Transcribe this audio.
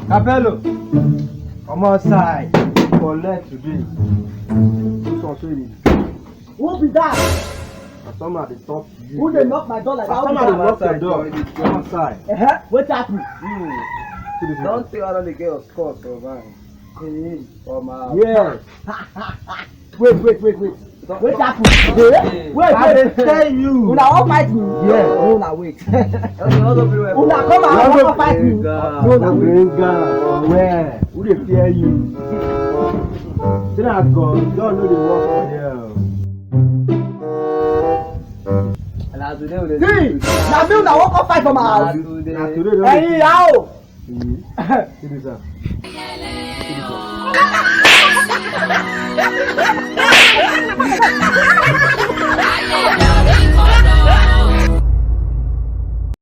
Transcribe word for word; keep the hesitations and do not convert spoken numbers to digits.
Capello, come outside. Collect today. Do something. Who be that? Customer dey talk to you. Who dey knock my door like that? Customer dey knock your door. Come outside. Uh-huh. Wetin happen? You. See this man. Don't tell her the girl scores for bank. Hey. Come out. Yeah. Wait, wait, wait, wait. Wetin happen? Wait, wait. I dey tell you. Una wan fight me? Yeah. Una wait. Una come out, wan fight me? No, na bring am. Where? Who dey fear you? Say na God, God no dey work for here. Na today we dey. See, na me una wan come fight for my house. Na today don. Ẹ̀yin ìyá o. See this one.